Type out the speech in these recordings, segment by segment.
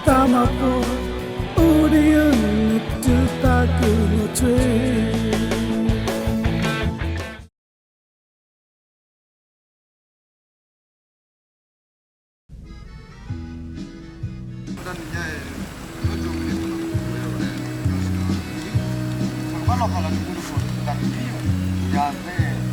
တၢ်မၤပိာ် အိၣ်ဒံးအနတုၤသးကနီၤထွဲ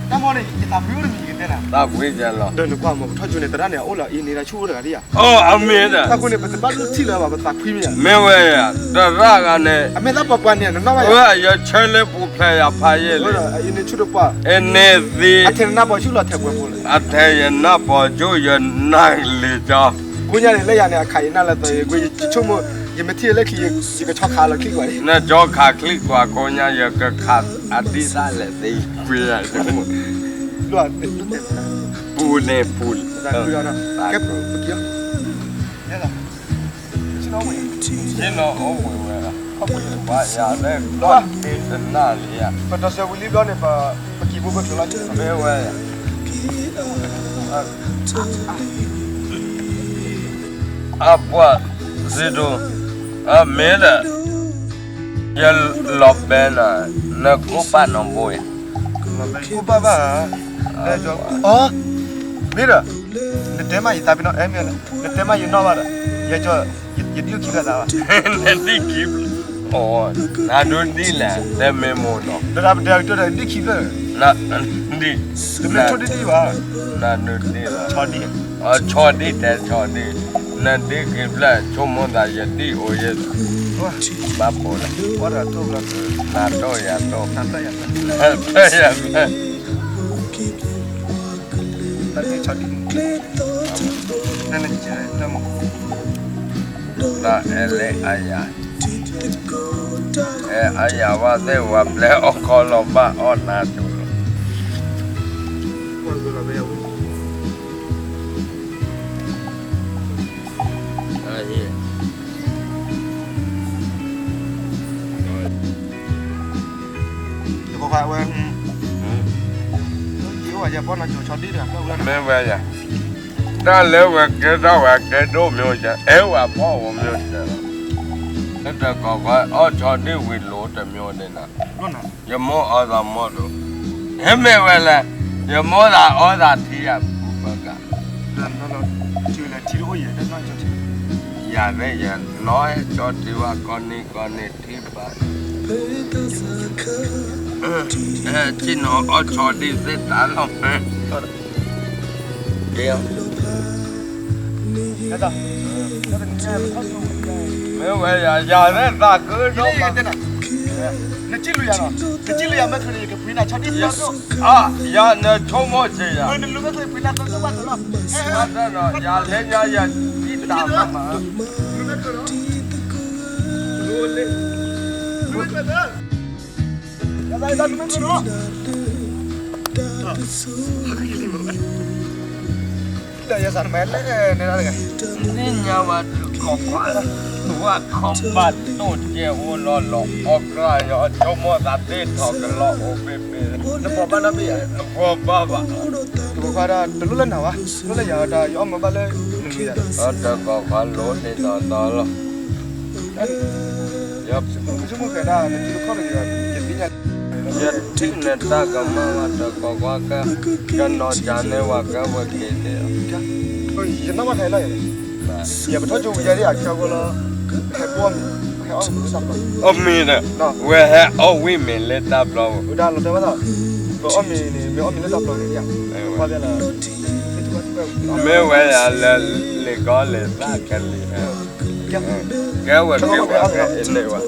တၢ်မၤန့ၣ် ယသးဖှံအိၣ်တမံၤကတဲနၤ သးဖှံကဲလီၤ ဒီးနကွၢ်မး ပထီၣ်ကၠိန့ၣ် သရၣ်န့ၣ် အအိၣ်လီၤအံၤန့ၣ် တၢ်ဆူၣ်အိၣ်တဂၤဒံးယၤ အိၣ် အမ့ၢ်ဒီး တၢ်ဃိန့ၣ် ပတဘၣ်လူထံၣ်လၢၤဘၣ် ပသးဖှံမ့ၢ်ယၤ မ့ၢ်ဝဲယၤ သရၣ်ဂၤန့ၣ် အမ့ၢ်သးပှၤပှၤန့ၣ် နနီၣ်ဘၣ်ယၤ ယဆၢလၢပူၤဖျဲးယၤဖးယံာ်လံ အံၤန့ၣ်ဆူၣ်တပှၢ် အန့ၣ်သံ အထဲနနၢ်ပီၤဆူၣ်လီၤထဲးပှဲၤဖိလၢ အထဲယနၢ်ပီၤဆူၣ်ယနၢ်လံၤကၠီ ကိးညါန့ၣ် လၢယၤန့ၣ် အခးယနၢ်လၢသီ ယဆိကမိၣ် ယမ့ၢ်ထံၣ်လၢခံ ယကဆီခးလီၤချံကွၢ်န့ၣ် နဆီခးချံကွၢ်ကိးညါ ယကခးအဒံသၣ်လဲၣ်သ့ကွံာ်ယၤ ပူၤန့ၣ်ပူၤ ဆ့ၣ်နီၤအိၣ်ဝဲ ပှၤယၤလၢကီၢ်တ့တနၢ်လံယၤ ပတစၢၤဝံၤလံဘျီန့ၣ် ပကံၤဖိပချုးလီၤ မ့ၢ်ဝဲ အပှၤစံဒိၣ် အမ့ၢ်ဒီး ယလီၤဘဲနၤ နကိးပာ်နီၣ်ဘိယၤ ကိးပာ်ဘၣ် အ မ့ၢ်ဒီး နတဲမးယသးပ့ၤနီၣ် အဲၣ်မ့ၢ်လၢ နတဲမးယနီၣ်ဘၣ်ဒီး ယကၠီ ယဒံၣ်ခံဖျၢၣ်သးဘၣ် နဒံၣ်ခံဖျၢၣ် နဒိဒံၣ်လဲၣ် တဲမ့ၢ်မိၢ်နီၤ ဒီးပတဲအကၠီဒီးဒံၣ်ခံဖျၢၣ် နဒံၣ် တမ့ၢ်ဆိဒံၣ်ဒံၣ်ဘၣ် နဒိဒံၣ်လီၤ ဆီဒံၣ် အဆီဒံၣ်တဲဆီဒံၣ် နဒံၣ်ခံဖျၢၣ် ဆိကမိၣ်သးယဒံၣ်အိၣ်ယဲ ဘၣ်ဖိလီၤ နတိၢ်ယၤတိၢ် နဖျၢၣ်ယၤဖျၢၣ် တၢ်အဲၣ်လၢအယၤ အဲၣ်အယၤဝဲသ့ၣ်ဝဲဘျဲအီၣ်ခီလီၤဘၣ်အီၣ်နါစိၤလီၤ တခါဝဲ မ့ၢ်ဝဲယၤ တၢ်လၢဝဲကဲထီၣ်ဝဲကဲဒိၣ်မ့ၢ်ဝဲ အဲၣ်ဝဲဖီၣ်ဝဲမ့ၢ်ဝဲ လၢတကီၢ်ခီအီၣ်ဆီဒံၣ်ဝံၤလိတမ့ၢ်ဝဲဒၣ်နၤ ယမိၢ်အီၣ်သးမီၢ်ဒိၣ် ဟဲမ့ၢ်ဝဲလဲၣ် ယမိၢ်သးအီၣ်သးထံယၤပူၤပက ယၤသ့ၣ်ယနီၣ်ဟဲကၠီထံဝဲကီၢ်န့ၣ်ကီၢ်န့ၣ်ထံဘၣ် ဟဲကၠီနီၤအီၣ်ဆီဒံၣ်သ့ၣ်တၢ်လီၤမ့ၢ် ကဲ မ့ၢ်ဝဲယၤ ယၤလၢသးခုဒီး နစံၣ်လူၤယၤနီၤ နစံၣ်လူၤယၤမ့ၢ်ချုးန့ၣ် ယကဖှံနၤဆီဒံၣ်သၢဒိၣ် ယၤနဆိကမိၣ်စ့ၢ်ယၤ နလူၤမ့ၢ်ချုးဖှံနၤသၢဒိၣ်ဘၣ်တၢ်လီၤ ဘၣ်တၢ်နီၤ ယၤလဲၤညါယၤဒံၣ်တၢ်မးမး ယသးတမ့ၢ်နီၤ ဒီးယသးနမ့ၢ်လဲၣ်န့ၣ်လီၤတဂၤ နံၣ်ညါဝဲဒုးခိးကွၢ်လၢ ဝဲခိးဘၣ်တိၢ်ကဲအိၣ်လီၤလီၤ အီၣ်ကြၢ်ယီၤ ဆိကမိၣ်သးသ့ၣ်ထီၣ်ကလီအိၣ်ဘ့ၣ်ဘ့ၣ် နဖီၣ်ဘၣ်နီတဘ့ၣ်ယၤ နဖီၣ်ဘၣ်ဘၣ် တလိၣ်လၢနၤဝဲ တလိၣ်လၢယၤဒီး ယအီၣ်မ့ၢ်ဘၣ်လၢနမံၤယၤဒီး အတကိးခီလိၤန့ၣ်ဒီးဒီလီၤ ယဆိကမိၣ်ဃဲဒၣ် နထံတခီၣ်တဂ့ၤ ယသ့ၣ်ညါ ယထံၣ်န့ၣ်တၢ်ကမၣ်ဝဲတကိးကွၢ်ကဲ ကနီၤကၠးန့ၢ်ဝဲကဲဝဲက့ၤန့ၣ် ယနီၣ်ဘၣ်ခဲအံၤလီၤ ယပထီၣ်ကၠိဝံၤယၤဒ် အကၠီဝဲလီၤ ဟဲပအီၣ်မ့ၤ ဟဲအီၣ်မ့ၤလၢတၢ်ပျီ အီၣ်မ့ၤဒီး ဝဲဟဲအီၣ်ဝံၣ်မ့ၤလၢတၢ်ပျီ ဝဲဒၣ်လီၤတဲာ်ဘၣ်သး ပအီၣ်မ့ၤန့ၣ် မ့ၢ်အီၣ်မ့ၤလၢတၢ်ပျီန့ၣ် မ့ၢ်ဝဲယၤလၢလံာ်ကီလံာ်သၣ်ခဲလံာ် ကဲဝဲက့ၤဝဲကဲန့ၢ်ဝဲ ယ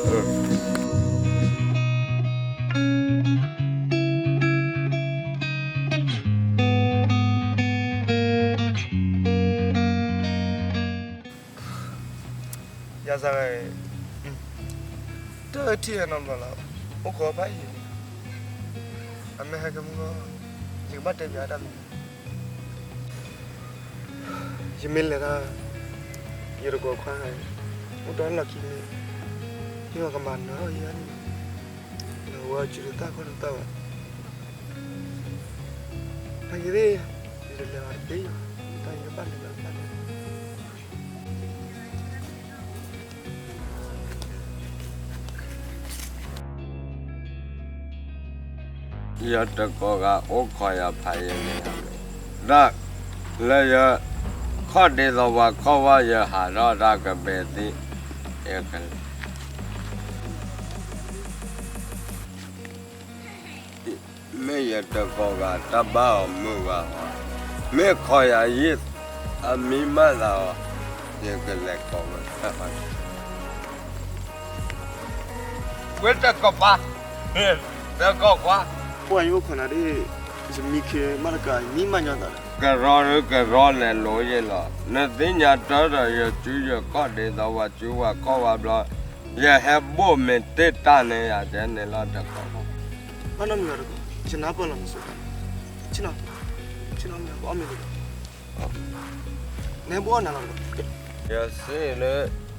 ၤစၢ်ဂၤ တထံၣ်နီတဘျီလီၤ အိၣ်ခိးဖးယံာ်လံ အမ့ၢ်ဟဲကမူၢ်ဂီၢ် ယကဘၣ်တဲပၠးတၢ်မနုၤ ယမ့ၢ်လဲၤတၢ် ယတကိးခွါ အိၣ်ဒီးလီၢ်ခံန့ၣ် မ့ၢ်ကမၤနၢၤယၤန့ၣ် နဝဲစုတသၣ်ခီၣ်တသၣ်ဘၣ် ဖးယံာ်လံ ယတလဲၤဘၣ်တသ့ယၤ တၢ်ယကဘၣ်လဲၤဘၣ်ဘၣ်လဲၤ ယတကိးဂၤအိၣ်ခိးယၤဖးယံာ်န့ၣ်, တၢ်လၢယခီၣ်ဒ်သိးပှၤခီၣ်ဝါ ယဟးထီၣ်တၢ်ကဘဲသ့, ယကလဲၤ မ့ၢ်ယတကိးဂၤတၢ်ဘၣ်အီၤမုာ်ဂၤအီၤ, မ့ၢ်ခိးယၤယံာ်အမံမးသးအီၤ, ယကလဲၤကိးဝဲတၢ်ဘၣ် ဝဲတကိးပှၤ, တကိးပှၤ, ပှၤယအိၣ်ခိးနၤဒ် ယမံခ့မးတကး ယမံမးညီသးဒီး ကရီကရီလဲၤလိၤယဲလီၤ, နသ့ၣ်ညါတၢ်ဒီးယစုယကီၢ်ဒ်သိးပှၤစုပှၤခီၣ်ဝါဘျီ, ယဟဲဘိၣ်မ့ၢ်တ့ၢ်တၢ်န့ၣ်ယၤကဲန့ၣ်လီၤတကိးပှၤ, ဘၣ်နီတမံၤဒီးတကိး, ယနၢ်ပၢၢ်လီၤနစုပှၤ, ဆ့ၣ်နီၤ, ဆ့ၣ်နီၤမ့ၢ်ပအီၣ်မ့ၢ်တကိး နဟဲဘိၣ်အီၣ်နၤလီၤတကိး, ယစံးလၢ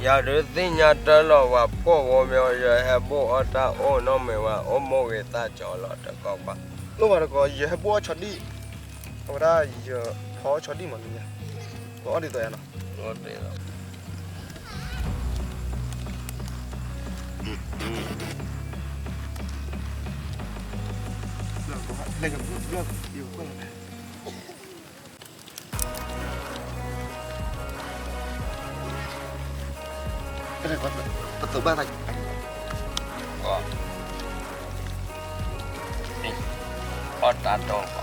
ယၤဒုးသ့ၣ်ညါတၢ်လီၤ ပှၤဖှီၣ်ဖိမ့ၢ်အီၤ ယဟဲဘိၣ်အီၣ်တၢ်အိၣ်နီတမံၤဝဲ အိၣ်မိၢ်ဂ့ၤသးကၠီလီၤတကိးပှၤ, လိၣ်ဘၣ်တကိး ယဟဲဘိၣ်အီၣ်ဆီဒံၣ်, အဝဲဒၣ်ယဖီအီၣ်ဆီဒံၣ်မးန့ၣ်, ပအီၣ်ဒ်သိးယၤနီၤ, ပသုးဘၣ်သး, အီၣ်တၢ်တီၢ်,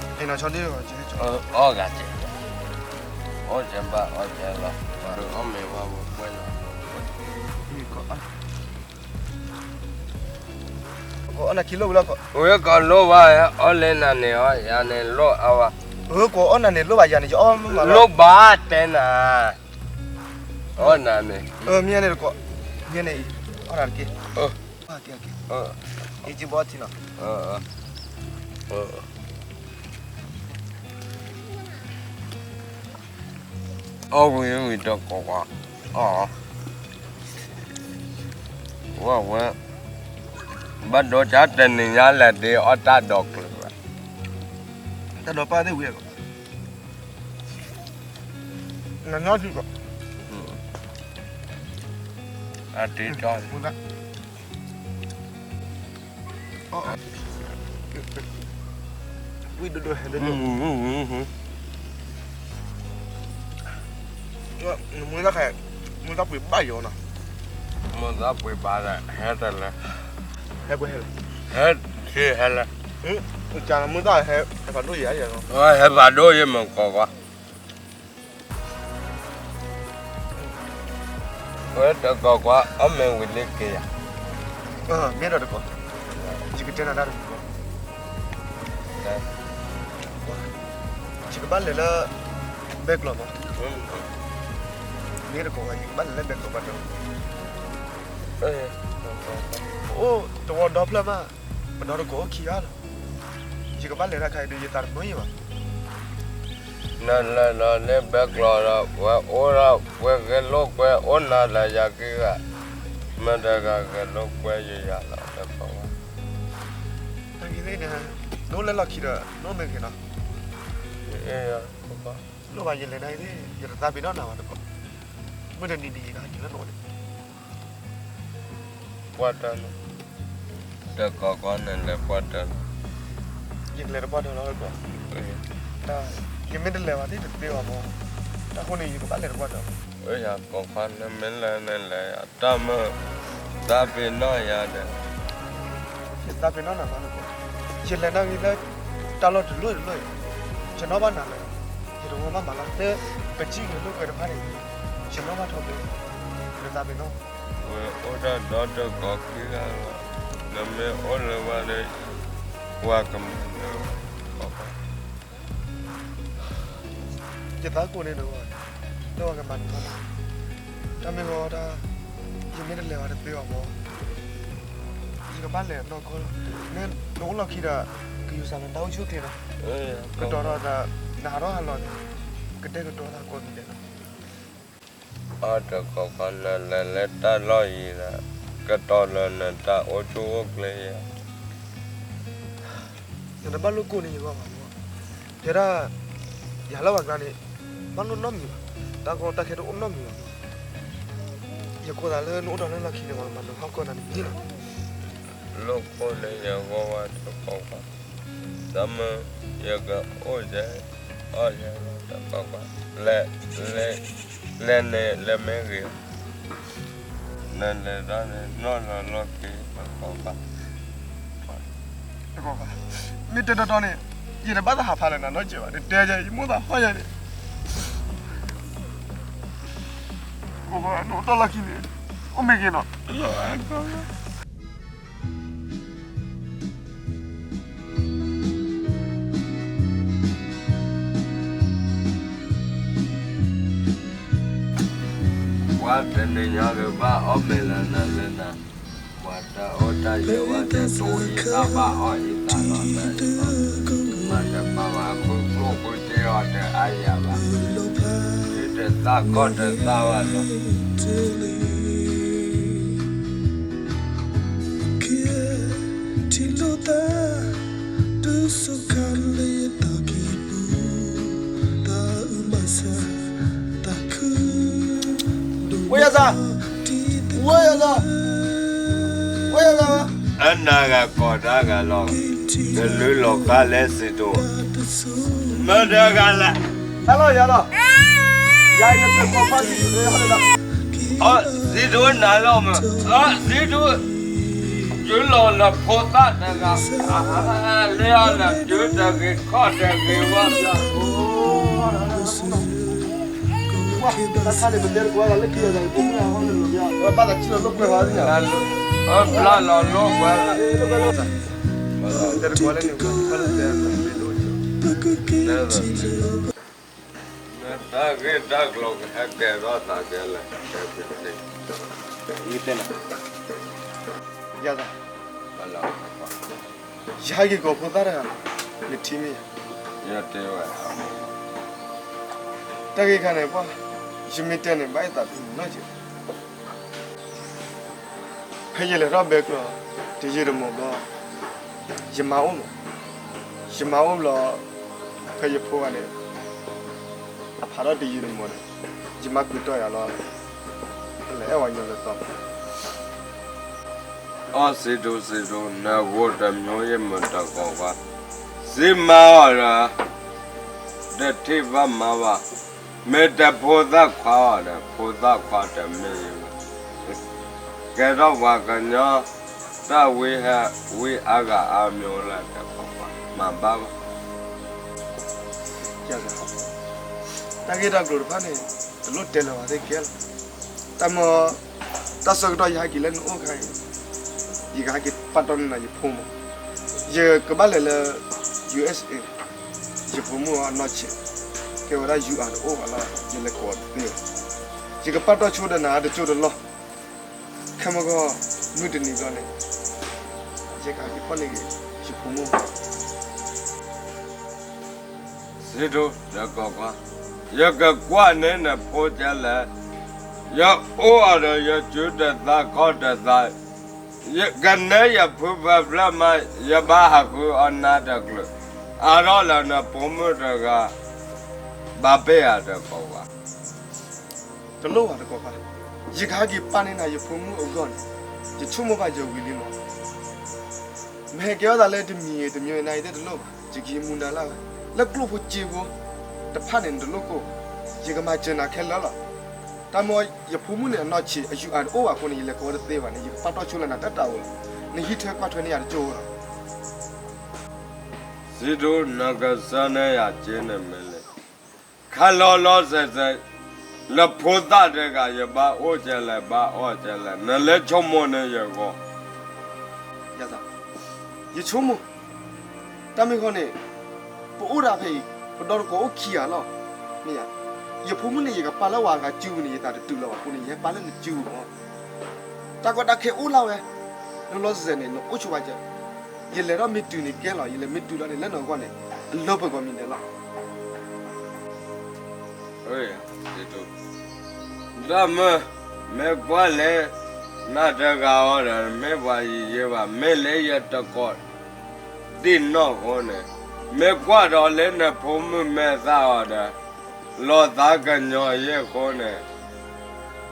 အီၣ်ဂၤကဲ, အီၣ်ကဲဘၣ်အီၣ်ကဲလီၤ, အီၣ်မ့ၤဝဲပှဲၤလီၤ, ဝဲကိးလိၣ်ဘၣ်, အီၣ်လၢနၤန့ၣ်အီၤ ယၤန့ၣ်လိၣ်အါဝဲ, ကိးအီၣ်နၤန့ၣ်လိၣ်ဘၣ်ယၤန့ၣ် ယအီၣ်မးလီၤ, လိၣ်ဘၣ်တဲနၤ, အီၣ်နၤန့ၣ်, မ့ၢ်န့ၣ်တကိး, မ့ၢ်န့ၣ်အံၤ, အီၣ်တၢ်တက့ၢ်, အ့ၣ်က့ဘီထံလီၤ အီၣ်ဝံၤဝံၤတကိးကွၢ်, အီၣ်, ဝဲဝဲ, ဘၣ်ဒိကၢ်တနံၤညါလဲၤဒ့အီၣ်တၢ်ဒီးကျၢၤဘၣ်, တၢ်ဒီးပၢ်သ့ၣ်ဝံၤ, နညီထံကီး, အတ့ကီး ဝံၣ်ဒိၣ်ဒိၣ်ဟဲဒိၣ်ဒိၣ်, မူၤတၢ်ခဲ, မူၤတၢ်ပှ့ၤဘၣ်ယီၤနီၤ, မူၤတၢ်ပှ့ၤဘၣ်ဒီး ဟဲတလဲၤ, ဟဲပှဲၤဟဲလဲၣ်, ဟဲ, ဟဲလဲၣ်, မူၤတၢ်ဟဲ, ဟဲဖးဒိၣ်ယဲၤ, ဟဲဖးဒိၣ်ယဲၤမ့ၢ်ကီးကွၢ် ဝဲတကိးကွၢ် အီၣ်မ့ၤဝံၤလံက့ၤယၤ, မ့ၢ်ဒီးတကိး, ယကတဲနၤတၢ်တမံၤ, ယကဘၣ်လဲၤလၢ ဘဲကျိၤမး, မ့ၢ်တကိးဝဲ ယကဘၣ်လဲၤလၢဘဲကျိၤဘၣ်တဲ, အိၣ်တဝီဒီဖျၢၣ်မး, ပဒီတကိးအိၣ်ခံဂၤလီၤ, ယကဘၣ်လဲၤတၢ်ခါအံၤဒီး ယသးတမုာ်ယံၤဘၣ် နလဲၤလီၤလၢဘဲကျိၤဒီး ဝဲအိၣ်ဒီး ဝဲဂဲၤလိာ်ကွဲအိၣ်နၤဒီးယၤခံဂၤ, မ့ၢ်တဂၤဂဲၤလိာ်ကွဲယၤလီၤ တကိးဝဲ, နအိၣ်လၢလီၢ်ခံဒီး နအိၣ်မ့ၢ်ဂ့ၤနီၤ, လိၣ်ဘၣ်ယလဲၤနၤအံၤသ့ၣ် ယတသးပ့ၤနီၣ်နၤဘၣ်တကိး, မုၢ်တနံၤနံၤယကဟဲက့ၤလၢနအိၣ်န့ၣ် ပှၢ်တၢၢ်လီၤ, တကိးကီးန့ၣ်လဲၤပှၢ်တၢၢ်လီၤ, ယကလဲၤတပှၢ်တၢၢ်လီၤတကိး, ယမ့ၢ်တလဲၤဘၣ်သ့ၣ်တသ့ဘၣ်မး, တၢ်ဃိန့ၣ် ယကဘၣ်လဲၤတပှၢ်တၢၢ်လီၤ, ယကိးကီးန့ၣ်မ့ၢ်လဲၤန့ၣ်လဲၤ တၢ်မုာ်, သးပ့ၤနီၣ်ယၤဒီး, ယသးပ့ၤနီၣ်နၤလီၤတကိး, ယလဲၤနၤဂ့ၤလၢ တၢ်လီၢ်တလီၢ်တလီၢ်အံၤ, ယနီၣ်ဘၣ်နၤလၢ ယတဝီဘၣ်မးလီၤ လၢ ပစံၣ်ဂဲၤလိာ်ကွဲတဖၣ်န့ၣ်, ယနီၣ်ဘၣ်ထီဘိ, ယသးပ့ၤနီၣ်, ဝဲအိၣ်တၢ်ဒီတကိးခံဂၤလီၤ, နမ့ၢ်အိၣ်လၢၤဝဲဒီး, ပှၤကမၤနၢၤ, ယသးကိးန့ၣ်တဂီၢ်, လၢပှၤကမၤနၢၤဘၣ်, တၢ်မ့ၢ်ဂီၢ်တၢ်, ယမ့ၢ်တလဲၤဘၣ်တသ့ဘၣ်မး, ယကဘၣ်လဲၤနီၢ်ကီၢ်လီၤ, နအိၣ်လီၢ်ခံဒီး, ကယူၤစၢ်လၢတၢ်အိၣ်ဆူၣ်အိၣ်ချ့လီၤ, ကတီၤထီၣ်သး, နဟးထီၣ်ဟးလီၤန့ၣ်, ကတဲာ်ကတီၤသးကိးမံၤဒဲးလီၤ အီၣ်တကိးကီးန့ၣ်လဲၤလၢတၢ်လီၢ်အံၤဒီး, ကတီၤလၢနတၢ်အိၣ်ဆူၣ်အိၣ်ချ့ယဲ, နတဘၣ်လိၣ်ကိးန့ၢ်ယဂီၢ်ဘၣ်မး, တဲဒၣ်, ယၤလၢပှၤကျါန့ၣ်, ဘၣ်လိၣ်နီတမံၤဘၣ်, တၢ်ကီတၢ်ခဲတအိၣ်နီတမံၤဘၣ်မး, ယကိးသးလၢနအိၣ်ဒီးလၢလီၢ်ခံန့ၣ် ပှၤကမၤနၢၤဟီၣ်ကီၢ်နၤန့ၣ်လီၤ လိၣ်ခိၣ်လၢယဂီၢ်ဝဲတကီၢ်ကွၢ်, ဒီးမ့ၢ်ယကအိၣ်ယဲ အီၣ်ယဲလီၤတကီၢ်ကွၢ်, လဲၤ လဲၤ လဲၤန့ၣ်လၢမ့ၢ်ဂ့ၤ, နလဲၤဒီးန့ၣ် နီၢ်လီၤလီၢ်က့ၤတကီၢ်ကွၢ်, တကီၢ်ကွၢ်, မ့ၢ်တဲတီတီန့ၣ် ယတဘၣ်သးဟးဖးလၢၤနၤနီတစဲးဘၣ်, နတဲယဲ ယမိၣ်သးဟီၣ်ယဲန့ၣ်, တကီၢ်ကွၢ် နအိၣ်တ့ၢ်လီၢ်ခံန့ၣ် အိၣ်မ့ၢ်ဂ့ၤနီၤ. ပှၤတနံၤညါကဘၣ်အီၣ်မ့ၤလၢနၤလၢနၤ, ပှၤတၢ်အိၣ်တၢ်ယၢၤဝဲတတိၤအံၤသးဘၣ်အီၣ်အံၤသးလီၤ, မၤတဘၣ်ဘၣ်ဃုကျိၣ်ဃုစ့အီၤတအါယၤဘၣ်, ဒုးတသၣ်ခီၣ်တသၣ်ဘၣ်လီၤ. ဝဲယၤသး, ဝဲယၤသး, ဝဲယၤသး, အနၢ်ဂၤကီၢ်တၢ်ဂၤလီၤ, နလုၢ်လီၤဃာ်လဲၣ်စံးဒိၣ်, မတၤဂၤလဲၣ်, ဟဲလီၤယၤလီၤ, ယၤအံၤနသုးခိၣ်ဖါစံးဒိၣ်, စံးဒိၣ်နၤလီၤမး, စံးဒိၣ်, ယုၢ်လီၤလၢဖိသၣ်တဂၤ, လၢအီၤလၢဒုးတဂ့ၤခီၣ်တဂ့ၤဝဲ, ဘျါလီၤလိာ်ကွဲ, တၢ်ဂ့ၢ်တၢ်ကျိၤကဟဲကဲထီၣ်သးကဲလဲၣ်, ယၤသး, ယဟဲက့ၤကိးဖိသၣ်တဂၤ, နထံၣ်မ့ၢ်ဧါ, တၢ်ဂ့ၢ်ခါန့ၣ်ပှၢ်, ယမ့ၢ်တဲန့ၣ် ဘၣ်ယသးနီၢ်က့ၤ ဖဲယလဲၤထီၣ်ဘဲကျိၤ တယံာ်တမီၢ်ဘျီ, ယမါအိၣ်မး, ယမါအိၣ်ဘျီ, ဖဲယဖိဂၤန့ၣ် အဖးထီၣ်တယံာ်တမီၢ်န့ၣ်, ယမါကွံာ်တီၢ်ယၤလီၤ, လဲၤအဲၣ်ဝဲညီလၢသီ, အီၣ်စံးဒိၣ်စံးဒိၣ် နဂိၢ်တမျိုးယမတၤကီၢ်ဘၣ်, စံးမၤအီၤဒီး တထံၣ်ဘၣ်မၤဘၣ်, မ့ၢ်တဖိသၣ်ခွါအီၤဒီး ဖိသၣ်ခွါတမ့ၢ်ဘၣ်, ကဲထီၣ်ပှၤကညီ တၢ်ဝံဟဲဝံအါဂၤအါမျိုးလၢတကီၢ်ဘၣ် မၤဘၣ်ဘၣ်, တၢ်ဂ့ၢ်တၢ်ကျိၤတဖၣ်န့ၣ် တလိၣ်တဲလၢၤဘၣ်သ့ၣ်ကဲလီၤ, တၢ်မ့ၢ် တၢ်ဆၢကတီၢ်ယဟဲက့ၤလၢနအိၣ်ခါအံၤ, ယကဟဲက့ၤပာ်တီၢ်န့ၢ်နၤယဖိမး, ယကဘၣ်လဲၤလၢ ယူၢ်အ့ၣ်စ့ၣ်, ယဖိမုၣ်အနီၢ်ဆံး, ကဲဝဲဒၣ် ယူၢ်အၣ် တအိၣ်ဘၣ်လီၤ ယလဲၤကိးအီၤတသ့ဘၣ်, ယကပာ်တီၢ်ဆိဒီးနၤတကၠိတလီၢ်, ခဲမုၢ်ဂီၢ် မုၢ်တနံၤဘျီန့ၣ် ယကဟဲက့ၤဖီၣ်န့ၢ်ဂ့ၤ ယဖိမုၣ် စံးဒိၣ်တကီၢ်ကွၢ်, ယကကွၢ်န့ၢ်နဖိကလဲၣ်, ယအိၣ်အီၤဒီးယစုတသးခီၣ်တသး, ကနဲယဖုဖၢဖျၢၣ်မး ယဘၣ်ဟးဃုအီၣ်နါတကျၢၤ, အါထီၣ်လၢနဖိမုၣ်တဂၤ ဘၣ်ပ့ၢ်ဧါတကီၢ်ကွၢ် တလိၣ်ဘၣ်တကီၢ်ကွၢ်, ယကဟဲက့ၤပာ်န့ၢ်နၤယဖိမုၣ်အဂီၢ်န့ၣ် ယဆိကမိၣ်ဘၣ်ယဝံၤလံမး, မ့ၢ်ဟဲကဲထီၣ်သးလၢတမံၤတမံၤနၤအံၤသ့ၣ်တလိၣ်ဘၣ်, ယကဟံးမူဒါလၢ်ဝဲ, လၢကျိၣ်ဖိစ့ဖိတဖၣ်န့ၣ် နတလိၣ်ကိၢ်, ယကမၤစၢၤနၤခဲလၢာ်လီၤ. တၢ်မ့ၢ်ယဖိမုၣ်န့ၣ် အနီၢ်ဆံး အယူၢ်အါတအိၣ်ဘၣ်အဃိန့ၣ် ယလဲၤကိးဝဲတသ့ဘၣ်န့ၣ် ယကပာ်တီၢ်ဆိလၢနၤတၢ်တၢ်အိၣ်လီၤ. နဟံးထွဲကွၢ်ထွဲန့ၢ်ယၤတကၠိလီၤ. စံးဒိၣ် နကစၢ်န့ၣ်ယၤက့န့ၣ်မ့ၢ်လဲၣ်, ခါလီၤလီၤဆဲးဆဲး, လၢဖိသၣ်တဂၤ ယဘၣ်အိၣ်ကဲလဲၣ် ဘၣ်အီၣ်ကဲလဲၣ် နလဲၤဆိကမိၣ်န့ၢ်ယဂီၢ် ယဆိကမိၣ်, တၢ်မ့ၢ်ဃီန့ၣ် ပအိၣ်ဒၣ်ဖဲအံၤ ပဒီတကိးအိၣ်ခံဂၤလီၤ. မ့ၢ်ဧါ, ယဖိမုၣ်န့ၣ် ယကပာ်လၢဝဲအဂၤစုပူၤန့ၣ် ယသးတတုၤလီၤဘၣ်အဃိန့ၣ် ယဟဲပာ်လၢနစုပူၤမး. တၢ်ကီတၢ်ခဲအိၣ်လၢ်ဝဲ, လီၤလီၤဆဲးဆဲးန့ၣ် နအိၣ်ဆိးဘၣ်ကဲ, ယလဲၤထီၣ်မ့ၢ်တုၤန့ၣ်ကဲလီၤ, ယလဲၤမ့ၢ်တုၤလီၤန့ၣ် လၢနဂီၢ်န့ၣ် အလၢပှဲၤဂီၤမံၤဒဲးလီၤ. ဒီးမ့ၢ်, မ့ၢ်ကွၢ်လၢ နၤတဂၤအီၤဒီး မ့ၢ်ပှၤယံၤယံၤဘၣ်, မ့ၢ်လၢယတကိး ဒ်နီၢ်ဃိန့ၣ်, မ့ၢ်ကွၢ်ဒီးလၢနဖိမုၣ်မဲာ်သၣ်အီၤဒီး လီၤသးကညီၤယဲၢ်ဃိန့ၣ်,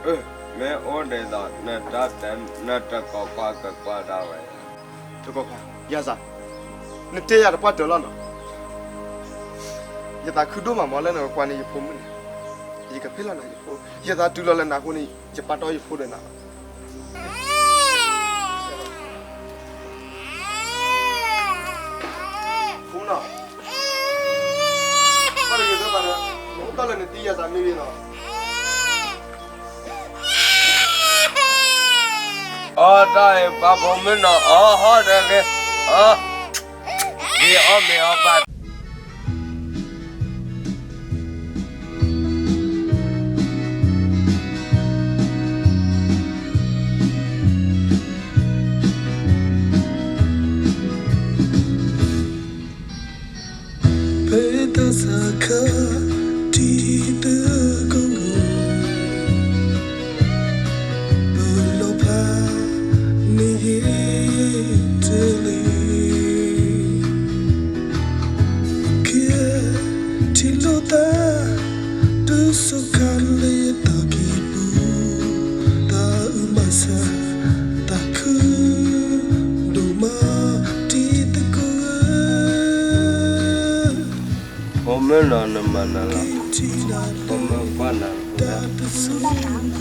အၢ မ့ၢ်အိၣ်ဒ်သိး နတကိးကွၢ်ကကွၢ်ဒၣ်ဝဲလီၤ. တကီၢ်ခါ, ယၤစၢ်, နတဲယၤတပှၢ်တၢၢ်လီၤနီၤ. ယသးခုဒိၣ်မးမးလၢနကကွၢ်န့ၢ်ယဖိမုၣ်န့ၣ်, ယကဖ့ၣ်လီၤနၤယဖိ, ယသးတုၤလီၤလၢနၤအဃိန့ၣ် ယပာ်တီယဖိဒီးနၤလီၤ. ဖိနီၤ, နအိၣ်တၢ်လၢနတံၤယၤစၢ်မ့ၢ်ဂ့ၤနီၤ. အီတၢ်အံၤ ပှၤဖိမုၣ်နီၤ အီဟီၣ်ဒီးဂ့ၤ, အီ, ဂ့ၤအီၣ်မ့ၤအီၣ်ဘၣ် ဖဲတၢ်စၢ်ခါ ထံတကီၢ်ဧိၤ, ပလီၤဖးန့ၢ်ယဲၢ် တလ့ၢ်, ကထံၣ်လိာ်သး တုၤဆူခါလၢယသးကံၢ်ပူၤ, သးအုးမၤစၢၤ သးခုဒိၣ်မး ထံတကီၢ်ဧိၤ. ဖိမုၣ်နီၤ နမၤနၤလီၤ, ဖိမုၣ်ကွၢ်နၤလီၤ, တၢ်တစူၤ အီ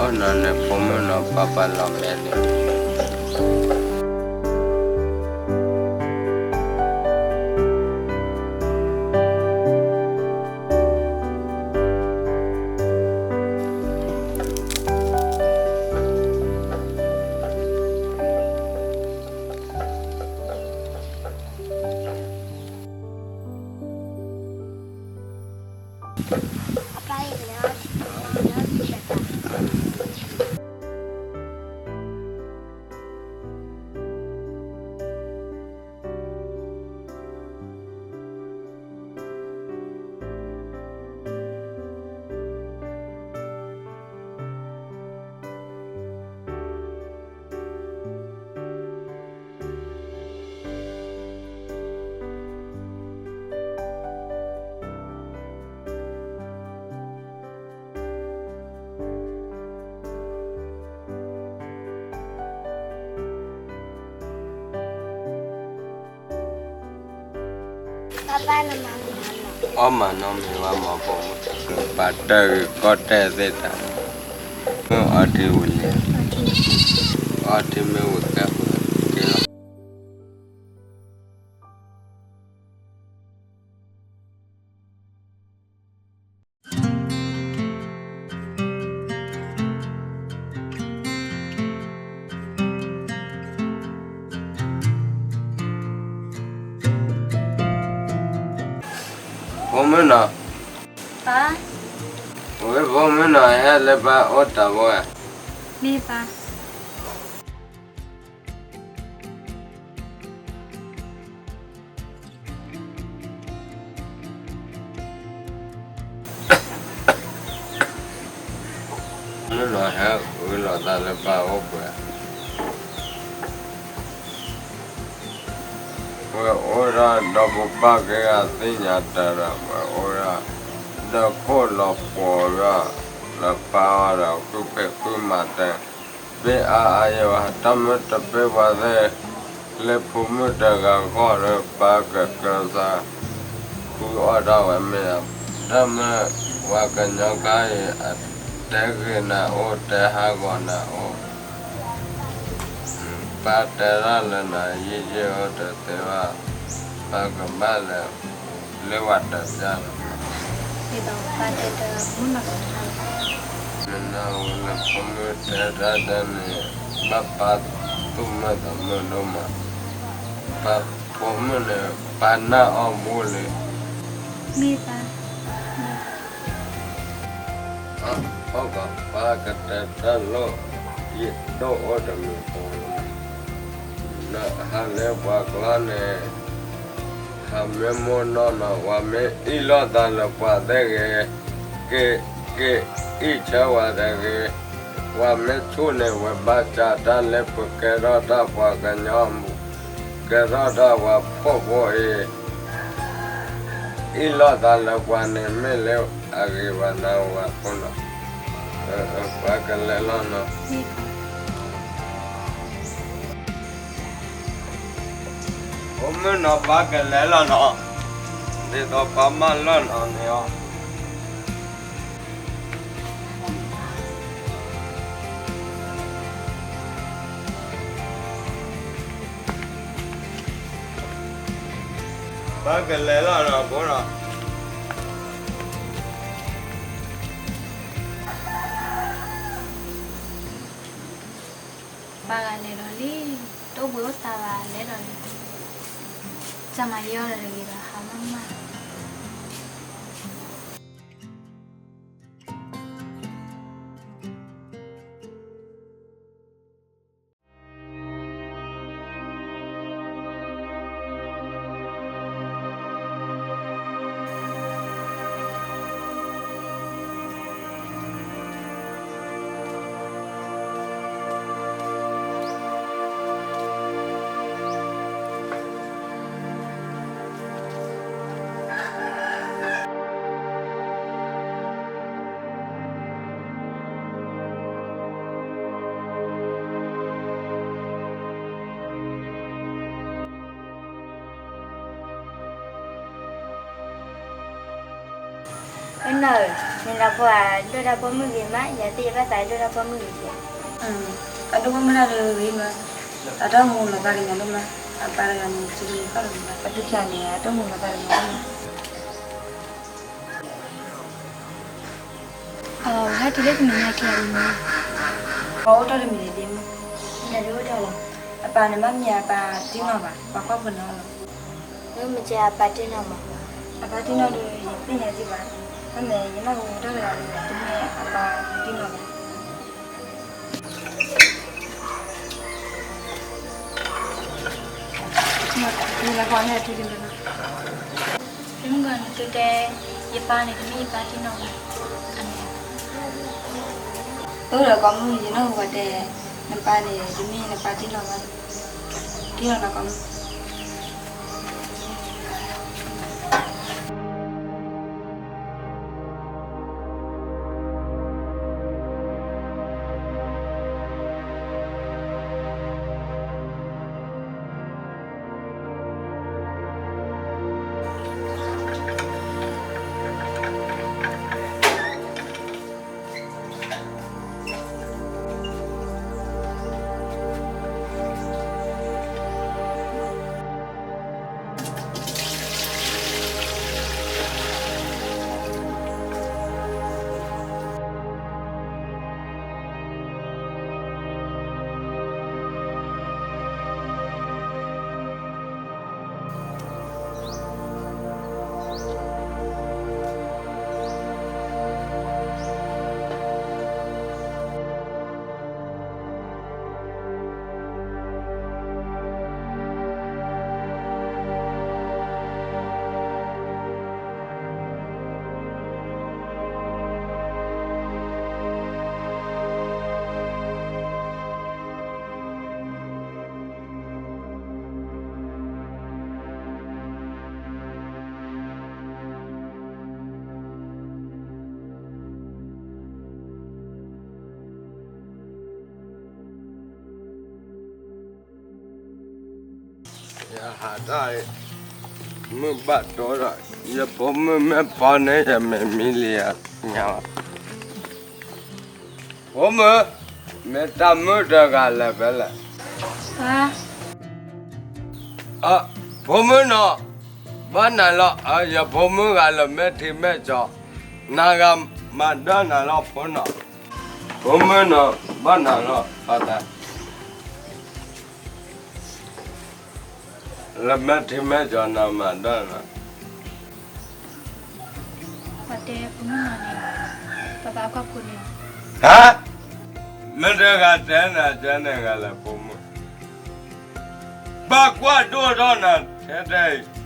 ၣ်နၤန့ၣ် ဖိမုၣ်နီၤ ပၢ်ပၢ်လီၤမဲာ်န့ၣ် အီၣ်မၤနီတမံၤဘၣ်မၤဖိမုၣ်, ပှၤတၢၢ်ဂ့ၤကီၢ်တၢၢ်သ့ၣ်တၢ်, မ့ၢ်အီထံဝံၤလံ, အီထံမ့ၢ်ဝံၤကဲ, ကဲလီၤ. ဖိမုၣ်နီၤ, ပၢ်, ဝဲဖိမုၣ်နီၤ ဟဲလၢပၢ်အိၣ်တၢ်ဘိဧါ, မ့ၢ်ပၢ်. မုၣ်နီၤဟဲအုၣ်လီၤသးလၢပၢ်အိၣ်ပှဲၤ, ဝဲအိၣ်ဒၣ်ဒီးပပၢ်က့ၤဂၤသ့ၣ်ညါတၢ်ဒီး ဝဲအိၣ်ဒၣ် ဒီးခိၣ်လီၤပှီၤဒီး လၢပၢ်အီၤဒီး ဃုဖံးဃုမၤတၢ် ပ့ၢ်အါအါယဲဘၣ် တၢ်မ့ၢ်တပ့ၢ်ပှၤသ့ၣ် လၢဖိမုၣ်တဂၤဂီၢ်လၢပၢ်ကကျၢၤသး ဃုအီၣ်ဒၣ်ဝဲမ့ၢ်ဧါ, တၢ်မ့ၢ်ပှၤကညီကါအံၤ အတဲဂ့ၤနၤအိၣ် တဲဟးဂီၤနၤအိၣ်, ပၢ်တဲဒၣ်လၢနၤယံာ်ယံာ်အိၣ်တသ့ဘၣ်, ပၢ်ကဘၣ်လဲၤ လၢဝဲတၢ်လီၢ်, ဒ်သိးပၢ်တဲတၢ်မုၢ်နီၢ်တခါလီၤ. မ့ၢ်နဝဲလၢဖိမုၣ်တဲတၢ်န့ၣ် ဘၣ်ပၢ်သူၣ်မုာ်သးမုာ်ဒိၣ်မး, ပၢ်ဖိမုၣ်န့ၣ် ပၢ်နာ်အီၤဘူးလံ. မ့ၢ်ပၢ် အီၣ်ဘၣ်ပၢ်ကတဲတၢ်လီၤ, ယဒိၣ်အိၣ်တမံၤဃီလီၤ. နဟးလၢပှၤကျါန့ၣ် ဟးမ့ၢ်မိၢ်နီၢ်နီၢ် ပှၤမ့ၢ်အ့ၣ်လိာ်သးလၢပှၤသ့ၣ်ဂ့ၤ, က့ၤ က့ၤအ့ၣ်ဆၢဝဲတဂ့ၤ, ပှၤမ့ၢ်ဆူၣ်န့ၣ် ဝဲဘၣ်စးတၢ်လၢပကဲထီၣ်တၢ်ပှၤကညီ, ကဲထီၣ်တၢ်ပှၤဖှီၣ်ဖိအံၤ အ့ၣ်လိာ်သးလၢပှၤန့ၣ် မ့ၢ်လၢအဂ့ၤဘၣ်နၤဝဲဖိနီၤ, ပၢ်ကလဲၤလီၤနီၤ. ဖိမုၣ်နီၤ ပၢ်ကလဲၤလီၤနီၤ, ဒ်သိးပၢ်မၢလီၤနီၤန့ၣ်အီၤ. ပၢ်ကလဲၤလီၤနီၤ ဖိနီၤ. ပၢ်ဂၤလဲၤဒီးလံ, တအိၣ်ဘှံးအိၣ်သါဘၣ် လဲၤဒီးလံ, ကမၤယဲအီၤဒီးတဂ့ၤဒီး ဟးမၢ်မၢ်. အနီၢ်ဧၢ, နလၢဖိဧါ, ဒိၣ်တၢ်ဖိမုၣ်ဂ့ၤမး, ယၤသ့ၣ်ယဘၣ်သးဒိၣ်တၢ်ဖိမုၣ်ဂ့ၤကဲ. အဒိၣ်ဖိမုၣ်တၢ်တဂ့ၤမး, အတၢ်အိၣ်မူလီၤသးကညီၤဒိၣ်မး, အပၢ်တဂၤန့ၣ် စံးဘျုးကီၢ်လီၤမး, အဒိၣ်ဖျါန့ၣ် အတၢ်အိၣ်မူလီၤသးကညီၤဒိၣ်မး. အဟဲတုၤလၢတနံၤညါကဲအံၤမး, ပှၤအိၣ်တ့ၢ်တမံၤန့ၣ်ဒ်မး, မ့ၢ်ဒ်အိၣ်တ့ၢ်လီၤ, အပၢ်န့ၣ်မ့ၢ်မ့ၢ်အပၢ်တံၢ်နီၢ်ဘၣ်, ပှၤကွၢ်ဖိနီၤလီၤ. မ့ၢ်မ့ၢ်ကဲအပၢ်တံၢ်နီၢ်မး, အပၢ်တံၢ်နီၢ်ဒီး ယသ့ၣ်ညါစ့ၢ်ဘၣ်, မ့ၢ်မ့ၢ်ယနၢ်ဟူတၢ်တဂၤဒီး တမ့ၢ်အပၢ်တံၢ်နီၢ်ဘၣ်. မ့ၢ်ဂ့ၤန့ၣ် သုတဲ ယပၢ်န့ၣ် တမ့ၢ်ယပၢ်တံၢ်နီၢ်ဘၣ်, အန့ၣ်. အၢ ဒီးကီးမုၢ် ယနၢ်ဟူဝဲတဲ နပၢ်န့ၣ် တမ့ၢ်နပၢ်တံၢ်နီၢ်ဘၣ်, တံၢ်နီၢ်နီၤကီးမုၢ်. ယဟးတၢ်အံၤ မုၢ်ဘၣ်တီဒီး ယဖိမုၣ်မ့ၢ်ပီန့ၣ် ယမ့ၢ်မံလံယညါဘၣ်. ဖိမုၣ်, မ့ၢ်တၢ်မုၣ်တဂၤလဲၤဖဲလဲၣ်. ဖိမုၣ်နီၤ, ဘၣ်နၤလီၤ ယဖိမုၣ်ဂၤလၢမဲာ်ထံမဲာ်ကၠီ, နၤဂၤမၤဒၢနၤလီၤဖိနီၤ, ဖိမုၣ်နီၤ ဘၣ်နၤလီၤ ပၢ်သး လၢမဲာ်ထံမဲာ်ကၠီနၤမၤဒၢနၤ, ပှၤတဲဖိမုၣ်နီၤန့ၣ် ပၢ်သးကွၢ်ဖိန့ၣ်, ဟါ, မ့ၢ်တဂၤတဲနၤ တဲန့ၣ်ဂၤလၢဖိမုၣ်, ပၢ်ကွၢ်ဒိၣ်ထီၣ်နၤထဲထဲအံၤ,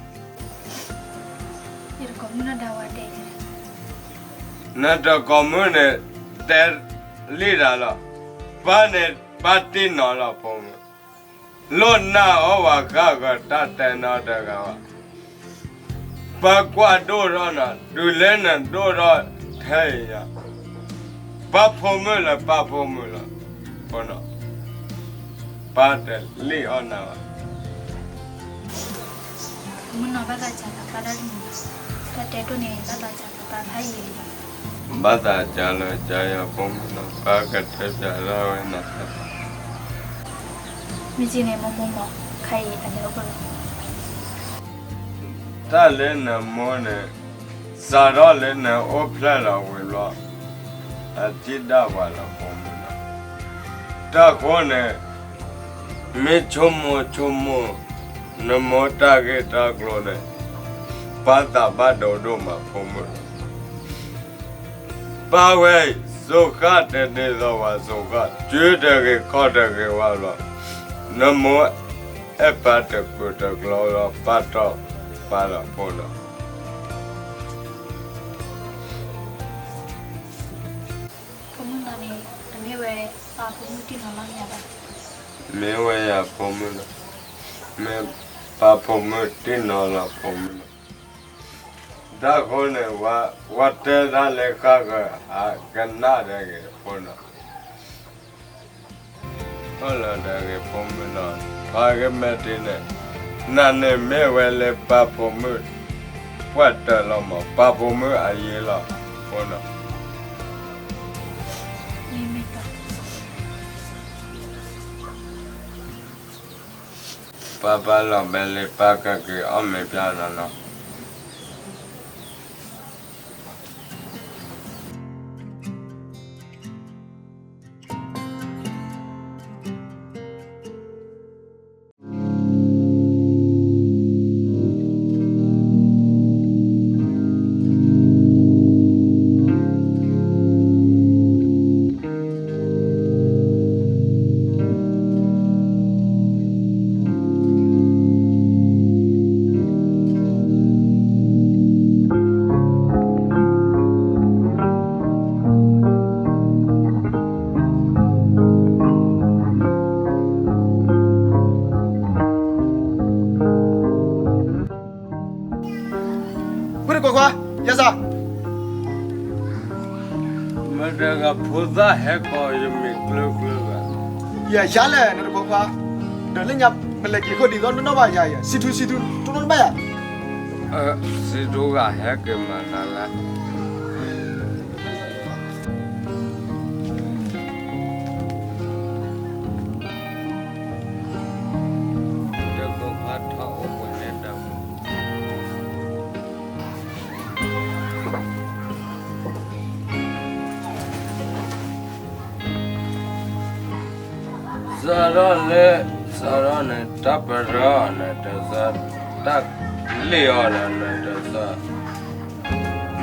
ယတကိးမုၣ်နီၤဒၣ်ဝဲတဲ, နတကိးမုၣ်န့ၣ် တဲလံတၢ်လီၤ, ပၢ်န့ၣ် ပၢ်တ့ၢ်နီၢ်လီၤဖိမုၣ်, လိၣ်နၢ်အီၣ်ဝဲဃၣ်ဃၢၤတၢ်တဲနီတဂၤဘၣ်, ပၢ်ကွၢ်ဒိၣ်ထီၣ်နၤ တုၤလၢနဒိၣ်ထီၣ်ထဲအံၤညါ, ပၢ်ဖိမုၣ်လၢပၢ်ဖိမုၣ်လီၤ, ဖိနီၤ, ပၢ်တလံၣ်အီၣ်နၤဘၣ်. မုၣ်နီၤဘၣ်သးစၢ်လၢပၢ်ဒၣ်တမံၤ, တၢ်တဲဒိၣ်န့ၣ် ဘၣ်သးစၢ်လၢပၢ်ဖးယံာ်လံ, ဘၣ်သးစၢ်လၢကယၤဖိမုၣ်နီၤ ပၢ်ကတဲပၠးဒၣ်ဝဲနၤ, မ့ၢ်စံးန့ၣ် မိၢ်မိၢ်မး ခါအံၤအလဲၤအိၣ်ဖျဲၣ်လီၤ, တၢ်လၢနမိၢ်န့ၣ် စးထီၣ်လၢနအိၣ်ဖျဲၣ်လီၤဝံၤဘျီ အစံးဒၣ်ဝဲလၢဖိမုၣ်နီၤ, တၢ်ဃိန့ၣ် မ့ၢ်ဆိကမိၣ်ဆိကမိၣ် နမိၢ်တၢ်ဂ့ၢ်တၢ်ကျိၤန့ၣ် ပၢ်သးဘၣ်ဒိဒိၣ်မးဖိမုၣ်, ပၢ်ဝဲ စိဃၣ်တဒ်သိးဝဲစိဃၣ် စုတဂ့ၤခီၣ်တဂ့ၤဝဲဘျီ, နမိၢ်အဲၣ်ပၢ်တကူာ်တကျီလီၤ ပၢ်တီၢ်ပၢ်လီၤဖိနီၤ. ဖိမုၣ်နီၤန့ၣ် တမ့ၢ်ဝဲပၢ်ဖိမုၣ်တ့ၢ်နီၢ်လီၤမ့ၢ်ဧါ, မ့ၢ်ဝဲယၤဖိမုၣ်နီၤ, မ့ၢ်ပၢ်ဖိမုၣ်တ့ၢ်နီၢ်လီၤဖိမုၣ်နီၤ, တၢ်ဃိန့ၣ် ဝဲတဲဒၣ်လၢဃၣ်ဃၢၤ ဟးကနၣ်တဂ့ၤဖိနီၤ, အိၣ်လၢတဂ့ၤဖိမုၣ်နီၤ, ပှၤကမဲာ်တ့ၢ်န့ၣ် နၤန့ၣ်မ့ၢ်ဝဲလၢပၢ်ဖိမုၣ် ပှၢ်တၢၢ်လီၤမး ပၢ်ဖိမုၣ်အယ့လီၤဖိနီၤ. ပၢ်ပၢ်လီၤဘဲလၢပၢ်ကက့ၤ အီၣ်မ့ၤပျၢ်နီၤနီၤ. ဝ့ၢ်တကိးခွါ, ယၤစၢ်, မတၤဂၤဖိသၣ်ဟဲကိးယမံၤကျၢၤကျၢၤဘၣ်. ယၤယၤလဲၣ် နတကိးခွါ, ဒီးလၢညါပလဲၤက့ၤဃီဒ်သိးနီၢ်နီၢ်ဘၣ်ယၤ, စံးထူစံးထူ တိၢ်နီၢ်တဘၣ်ယၤ. စံးထူဂၤဟဲက့ၤမၤနၤလၢ တကိးခွါထီၣ်အိၣ်ပှဲၤန့ၣ်တၢ်မူ စးထီၣ်လၢ စးထီၣ်န့ၣ် တၢ်ပရၢအီၤန့ၣ်တစၢ, တၢ်လ့ၣ်အီၤန့ၣ်တစၢ,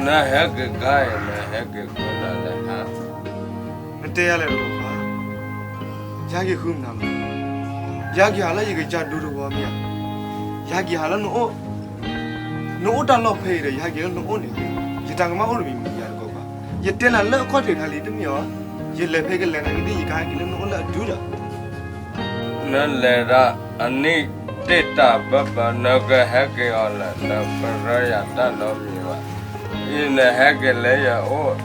နဟဲက့ၤခါအံၤ နဟဲက့ၤဃုနၤလၢဟါ, နတဲယၤလဲၣ်တကိးခွါ, ယဟဲက့ၤဃုမနုၤလီၤ, ယဟဲက့ၤဟးလၢယကစၢ်ဒူတဝီမ့ၢ်ဧါ, ယဟဲက့ၤဟးလၢနအိၣ် နအိၣ်တၢ်လီၢ်ဖဲအံၤဒီး ယဟဲက့ၤလၢနအိၣ်န့ၣ်, ယတၢ်ကမၣ်အိၣ်တမံၤမံၤယၤတကိးခွါ, ယတဲနၤလၢအခီၣ်ထံးခါလံတမ့ၢ်ဧါ, ယလဲၤဖဲကလဲၤနၤကသ့ၣ် ယကဟဲက့ၤလၢနအိၣ်လၢအဒူဒီး နလဲၤဒၣ်အနံၣ်တ့ၢ်တၢ်ဘၢဘၢ နကဟဲက့ၤအီၤလၢနပရၢယၤတၢ်နီတမံၤဘၣ်, အံၤနဟဲက့ၤလၢယအိၣ်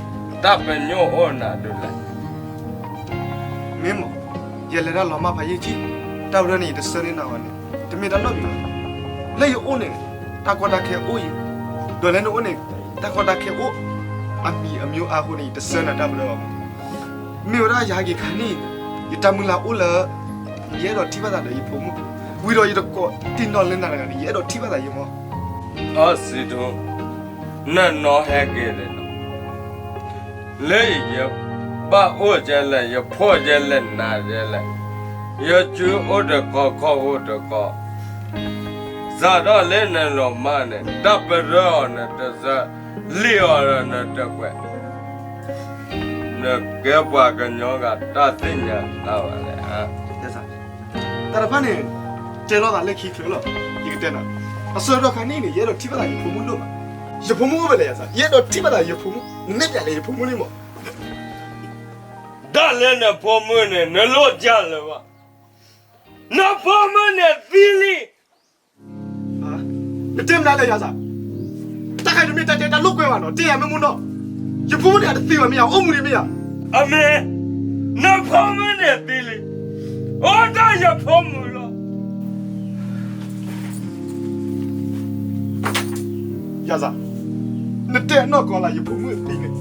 တၢ်ပညိၣ်အိၣ်နၤဒုးလဲၣ်. မ့ၢ်မး, ယလဲၤတၢ်လီၤမၢ်ဖးယံာ်ထံ, တၢ်ပရၢန့ၣ် ယတဆၢန့ၢ်နၤအီၤန့ၣ် တမ့ၢ်တၢ်နီတမံၤဘၣ်, လၢယအိၣ်န့ၣ် တၢ်ကီတၢ်ခဲအိၣ်အံၤ, ဒီးလၢနအိၣ်န့ၣ် တၢ်ကီတၢ်ခဲအိၣ် အမံၤအမံၤအါအဃိန့ၣ် ယတဆၢနၤတၢ်ပရၢဘၣ်မး, မ့ၢ်ဝဲဒၣ်ယဟဲက့ၤခါန့ၣ် ယတၢ်မုၢ်လၢ်အိၣ်လၢ ယအဲၣ်ဒိးထံၣ်ဘၣ်သးဒီးယဖိမုၣ်, ဝံၤဒီးယတကိးတံၢ်နီၢ်လၢနၤတဂၤန့ၣ် ယအဲၣ်ဒိးထံၣ်ဘၣ်သးယမီၢ် အီစံးထီၣ်, နနီၢ်ဟဲက့ၤလဲၣ်နီၤ, လၢယဘၣ်အိၣ်ကဲလဲၣ်, ယဖိကဲလဲၣ်, နၤကဲလဲၣ်, ယစုအိၣ်တကီၢ် ခီၣ်အိၣ်တကီၢ်, စးထီၣ်လၢနလီၤမၢ်န့ၣ် တၢ်ပရၢအီၤနတစၢ, လံၣ်အီၤဒီးနတကွဲး, နကဲပှၤကညီဂၤတၢ်သ့ၣ်ညါဘၣ်လဲၣ်ဧါ. တၢ်တဖၣ်န့ၣ် တဲလိာ်သးလၢခံချုးလီၤ. ယကတဲနၤ, အဆၢကတီၢ်ခါန့ၣ်န့ၣ် ယအဲၣ်ဒိးထံၣ်ဘၣ်သးယဖိမုၣ်ဒိၣ်မး. ယဖိမုၣ်အိၣ်ဖဲလဲၣ်ယၤစၢ်, ယအဲၣ်ဒိးထံၣ်ဘၣ်သးယဖိမုၣ်, နနဲၣ်ပျးလဲၣ်ယဖိမုၣ်လံမး. တၢ်လၢနဖိမုၣ်န့ၣ် နလိၣ်ကၢ်လၢၤဘၣ်, နဖိမုၣ်န့ၣ်သံလံ. နတဲမနုၤလဲၣ်ယၤစၢ်, တၢ်ခါတမ့ၢ်တၢ်တဲတၢ်လိာ်ကွဲဘၣ်နီၤ, တဲယၤမ့ၢ်မူနီၤ, ယဖိမုၣ်န့ၣ်အတသံဘၣ်မ့ၢ်ယၤ, အိၣ်မူန့ၣ်မ့ၢ်ယၤ. အမ့ၢ်, နဖိမုၣ်န့ၣ်သံလံ, အိၣ်ဒၣ်ယဖိမုၣ်လီၤ. ယၤစၢ်, နတဲအနီၢ်ကီၢ်လၢယဖိမုၣ်သံန့ၣ်,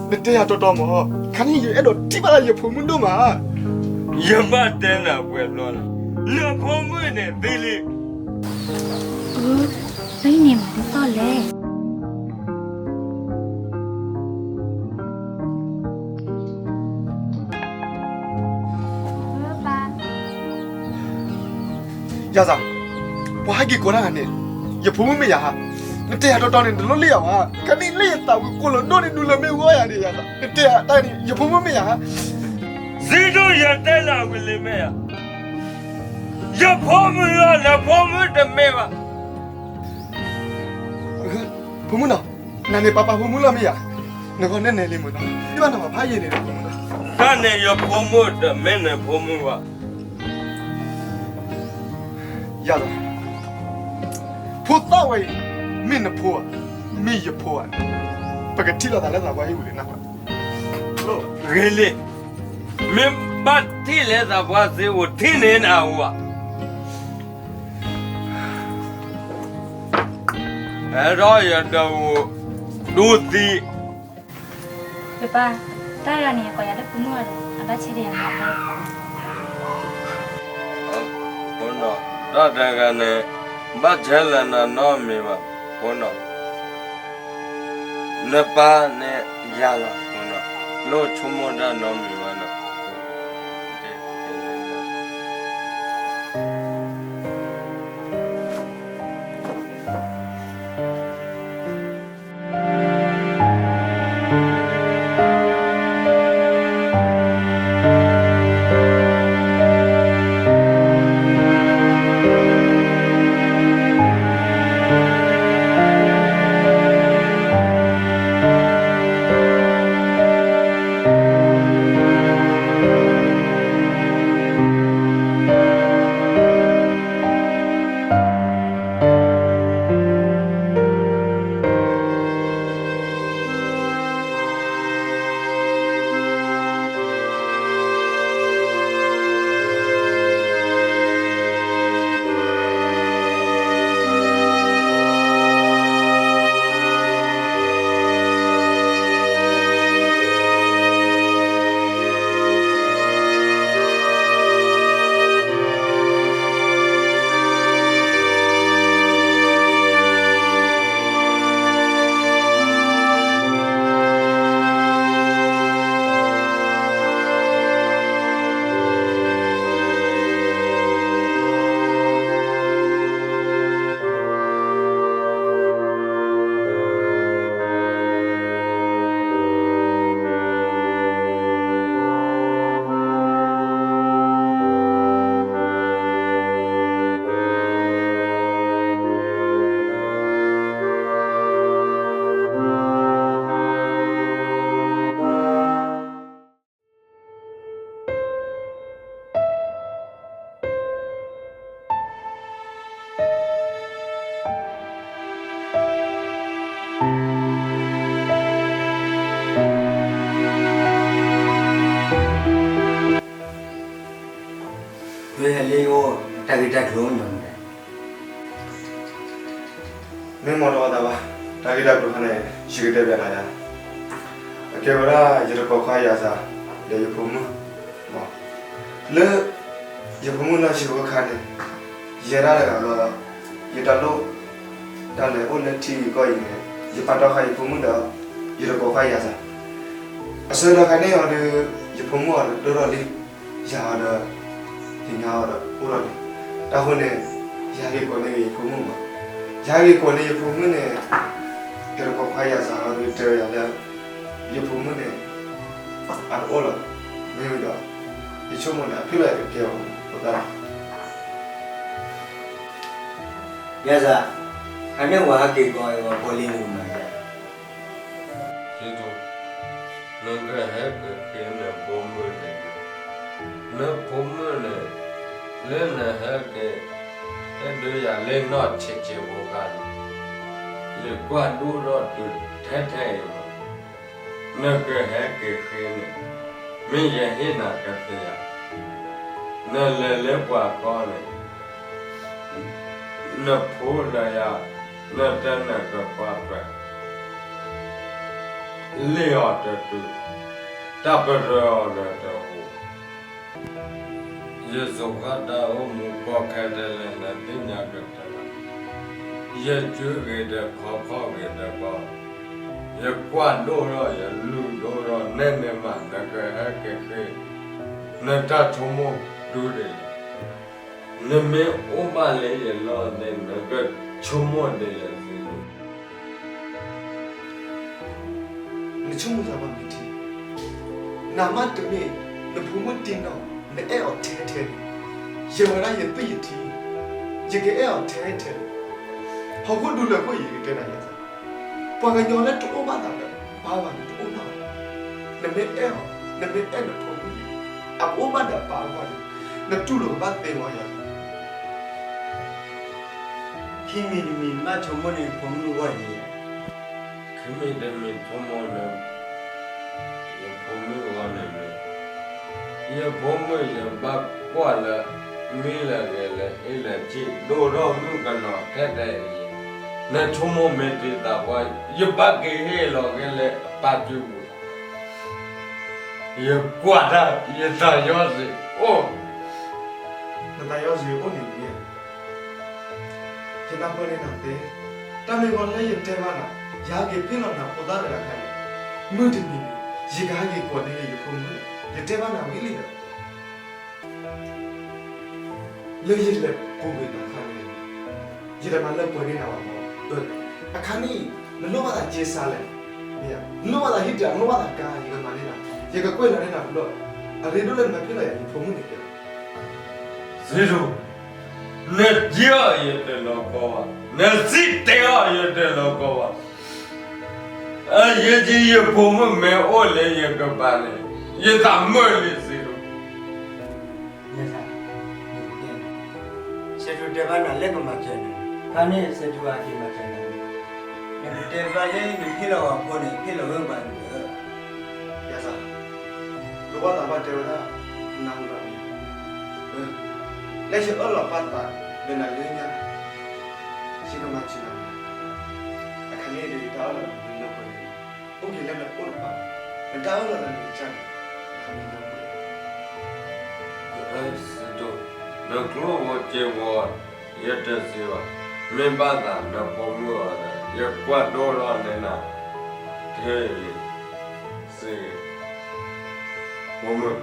နတဲယၤတီတီမး, ခါန့ၣ်ယအဲၣ်ဒိးထံၣ်ဘၣ်လၢယဖိမုၣ်ဒိၣ်မး. ယဘၣ်တဲနၤပှဲၤဘျီလံ, နဖိမုၣ်န့ၣ်သံလံ. အၢ, လၢန့ၣ်မၤဒ်သိးလဲၣ်. ယၤစၢ်, ပှၤဟဲက့ၤကိးတၢ်ဂၤန့ၣ်, ယဖိမုၣ်မ့ၢ်ယၤဧါ. နတဲယၤတီတီန့ၣ် တလိၣ်လၢယၤဘၣ်, ခါန့ၣ်လၢယသးဝံၤကိၢ်လီၤဒိၣ်န့ၣ် ဒူလၢမ့ၢ်ဂီၢ်ယၤန့ၣ်ယၤစၢ်, နတဲယၤတၢ်န့ၣ် ယဖိမုၣ်မ့ၢ်ယၤဧါ. စံးဒိၣ်ယတဲနၤဝံၤလံမ့ၢ်ဧါ, ယဖိမုၣ်လီၤ, နဖိမုၣ်တမ့ၢ်ဘၣ်. ဖိမုၣ်နီၤ, နၤန့ၣ်ပၢ်ပၢ်ဖိမုၣ်လီၤမ့ၢ်ဧါ. နဂီၢ်နဲၣ်နဲၣ်လံမ့ၢ်နီၤ, ယဘၣ်နၤပၢ်ဖးယံာ်န့ၣ် ဖိမုၣ်နီၤ. တၢ်န့ၣ်ယဖိမုၣ်တမ့ၢ်နဖိမုၣ်ဘၣ်. ယၤလီၤ, ဖိသၣ်ဝဲအံၤ, မ့ၢ်နဖိဧါ, မ့ၢ်ယဖိဧါ, ပကထံၣ်လိာ်သးလၢသးပှၢ်ဟံၣ်ပူၤန့ၣ်နၢ်ပၢၢ်. ဂ့ၤလံ, မ့ၢ်ဘၣ်ထံၣ်လၢသးပှၢ်စ့အိၣ်ထံၣ်န့ၣ်နၤဧါ. အဲၣ်ဒိးယဒၢးအိၣ်ဒူသံ. ယပၢ်, တၢ်တဂၤန့ၣ် ယကိးယၤလၢဖိမုၣ်အီၤဒီး အဘၣ်ဆဲးဒီးယၤမး. ဖိနီၤ, တၢ်တဂၤန့ၣ် ဘၣ်ဆဲးလၢနၤနီတမံၤဘၣ်, ဖိနီၤ. နပၢ်န့ၣ်ယၤလီၤ, ဖိနီၤ, လိၣ်ဆိကမိၣ်တၢ်နီတမံၤဘၣ်နီၤ. မ့ၢ်ဟဲလၢယအိၣ် တၢ်ဂ့ၢ်တၢ်ကျိၤညီနုၢ်လဲၣ်. မ့ၢ်မ့ၢ်တအိၣ်သးဘၣ်, တၢ်ဂ့ၢ်တၢ်ကျိၤခါန့ၣ် ယကတဲဘၣ်နၤယၤ, အကဲဝဲဒၣ်ယတကိးခွါယၤစၢ် ဒီးယဖိမုၣ်, လၢ ယဖိမုၣ်လၢဆံးဖိခါန့ၣ်, ယဲဒၣ်တဂၤလီၤ, ယတၢ်လိၣ် တၢ်လဲၤအိၣ်လၢထံဂ့ၢ်ကီၢ်အံၤန့ၣ် ယပာ်တီၢ်ဃာ်ယဖိမုၣ်ဒီး ယတကိးဃာ်ယၤစ့ၢ်. အဆၢကတီၢ်ခါန့ၣ်အီၤဒီး ယဖိမုၣ်အီၤဒီးဒိၣ်ထီၣ်လံ, ယၤအီၤဒီး ယညါအီၤဒီးအိၣ်ထီၣ်လံ. တၢ်ဃိန့ၣ် ယဟဲက့ၤကိးန့ၢ်က့ၤယဖိမုၣ်မး, ယဟဲက့ၤကိးန့ၢ်ယဖိမုၣ်န့ၣ် ယတကိးဃာ်ယၤစ့ၢ်အီၤဒီးတဲဝဲယၤလၢ ယဖိမုၣ်န့ၣ် အတအိၣ်လၢၤ, မ့ၢ်ဝံၤဒီး ယဆိကမိၣ်န့ၣ် အဖံလီၤယကကဲအီၤဖိသၣ် ယၤစ့ၢ်, အန့ၣ်ဝဲဟဲက့ၤကိးအီၤဖိလံန့ၣ်မးယၤ. နကဟဲက့ၤဃ့နဖိမုၣ်န့ၣ်, နဖိမုၣ်န့ၣ် လၢနဟဲက့ၤ ဟဲဒုးယၤလၢနီၢ်ဆံးဆံးဖိခါန့ၣ် ယကွၢ်ဒိၣ်ထီၣ်တုၤထဲထဲအံၤမး, နကဟဲက့ၤဃ့န့ၣ် မ့ၢ်ယဟ့ၣ်နၤကသ့ဧါ. နလဲၤလၢပှၤကီၢ်န့ၣ် နဖိဒီးယၤ နတဲနကကွၢ်ပှဲၤ လ့ၣ်အီၤတတုၤ, တၢ်ပရၢအီၤဒီးတအိၣ်, ယစိၤဃၣ်တၢ်အိၣ်မူကီခဲထဲလဲၣ် နသ့ၣ်ညါကတၢၢ်လီၤ. ယစုဂ့ၤဒီးခီခီၣ်ဂ့ၤဒီးဘီ, ယကွၢ်ဒိၣ်ထီၣ် ယလုၢ်ဒိၣ်ထီၣ် နဲန့ၣ်မး နကဟဲက့ၤဃ့ နတၢ်ဆိကမိၣ်ဒုးဒ်လဲၣ်. နမ့ၢ်အိၣ်ဘၣ်လၢယလီၢ်န့ၣ် နကဆိကမိၣ်ဒ်လဲၣ်သ့လီၤ. နဆိကမိၣ်သးပှၢ်မ့ၢ်ထံ, နမ့ၢ်တမ့ၢ် နဖိမုၣ်တံၢ်နီၢ် နအဲၣ်အီၤထဲထဲန့ၣ်, ယဝဲဒၣ်ယသွံၣ်ယထံ, ယကအဲၣ်အီၤထဲထဲလီၤ. ဟီၣ်ခိၣ်ဒူလၢခိၣ်ယကတဲနၤယဲ, ပှၤကညီလၢတအိၣ်ဘၣ်သးဒီးပၢ်ဘၣ်န့ၣ် တအိၣ်ဘၣ်ဘၣ်. နမ့ၢ်အဲၣ်အီၤ, နမ့ၢ်အဲၣ်နဖိမုၣ်န့ၣ် အကအိၣ်ဘၣ်ဒီးအပၢ်အဂီၢ်န့ၣ် နတူၢ်လိာ်ကဘၣ်သ့ဝဲယၤ ခံမံၤတမံၤ မ့ၢ်ဆိကမိၣ်န့ၣ် ဖိမုၣ်အဂီၢ်န့ၣ်, ခံမံၤတမံၤဆိကမိၣ်လၢ ယဖိမုၣ်အဂီၢ်န့ၣ်, ယဖိမုၣ်ယဘၣ်ကွၢ်လၢ မံလၢဂဲၤလၢ ဟ့ၣ်လၢထံၣ် ဒိၣ်ထီၣ်မုၣ်ကနီၤထဲထဲအံၤ, နဆိကမိၣ်မ့ၢ်တံၢ်သးပှၢ် ယဘၣ်က့ၤဟ့ၣ်လီၤက့ၤလၢအပၢ်စုပူၤ ယကွၢ်တၢ် ယသးယီၤစ့ၢ်အိၣ်, နသးယီၤစ့ၢ်အိၣ်န့ၣ်မ့ၢ်ဧါ, ယနၢ်ပၢၢ်န့ၢ်နၤသ့, တၢ်မ့ၢ်ဝဲလၢယတဲဘၣ်နၤ ယဟဲက့ၤဖ့ၣ်လီၤနၤဖိသၣ်တဂၤခါန့ၣ်, မုၢ်တနံၤန့ၣ် ယကဟဲက့ၤကိးန့ၢ်က့ၤယဖိမုၣ်, ယတဲဘၣ်နၤဝံၤလံဒီး လၢယလဲၤပူၤကွံာ်နၤခါန့ၣ်, ယတမၤလၢပှဲၤန့ၢ်နၤဘၣ်မး, အခါန့ၣ် နလိၣ်ဘၣ်သးက့ၤစးလဲၣ်, နလိၣ်ဘၣ်သးဟံၣ်တၢ် နလိၣ်ဘၣ်သးကါ ယကမၤန့ၢ်နၤ, ယကကွဲးလီၤန့ၢ်နၤတဘျီ, အရ့ဒိၣ်လၢနမၤဖ့ၣ်လီၤယၤယဖိမုၣ်န့ၣ်, စံဒိၣ်, နစံးအီၤယတလီၤကီဘၣ်, နစံးတဲအီၤယတလီၤကီဘၣ်, အယဲၢ်က့ယဖိမုၣ်မ့ၢ်အိၣ်လၢယကပၤန့ၣ်, ယသးမုာ်လံစံဒိၣ် ယသး, ဆဲးထူတဲဘၣ်နၤလၢကမၤစၢၤနၤ, ဖဲန့ၣ်ဆဲးထူအက့ၤမၤစၢၤနၤ, နကတဲဘၣ်လၢနဟ့ၣ်လီၤဝဲဖိန့ၣ် ဟ့ၣ်လီၤဝဲပှၤန့ၣ်လၢ, ယသး, သဝီသးပှၢ်တဲဝဲဒၣ်, နၢ်ဟူလီၤန့ၣ်, လၢယအၢၣ်လီၤပာ်သးဒီးနၤလၢညါ, ယကမၤစၢၤနၤန့ၣ်, အခါန့ၣ်ဒီးယတၢ်အၢၣ်လီၤလၢနလၢပှဲၤန့ၣ်, အိၣ်က့ၤလၢနအိၣ်တပၤ, နတၢ်အၢၣ်လီၤလၢနကစၢ်န့ၣ်, နကျိၣ်ဖိစ့ဖိ, ယတစံးဘၣ်, မ့ၢ်ဘၣ်သးနဖိမုၣ်အီၤဒီး ယကွၢ်ဒိၣ်ထီၣ်န့ၢ်နၤ, ထဲအံၤ, စ့, ဖိမုၣ်,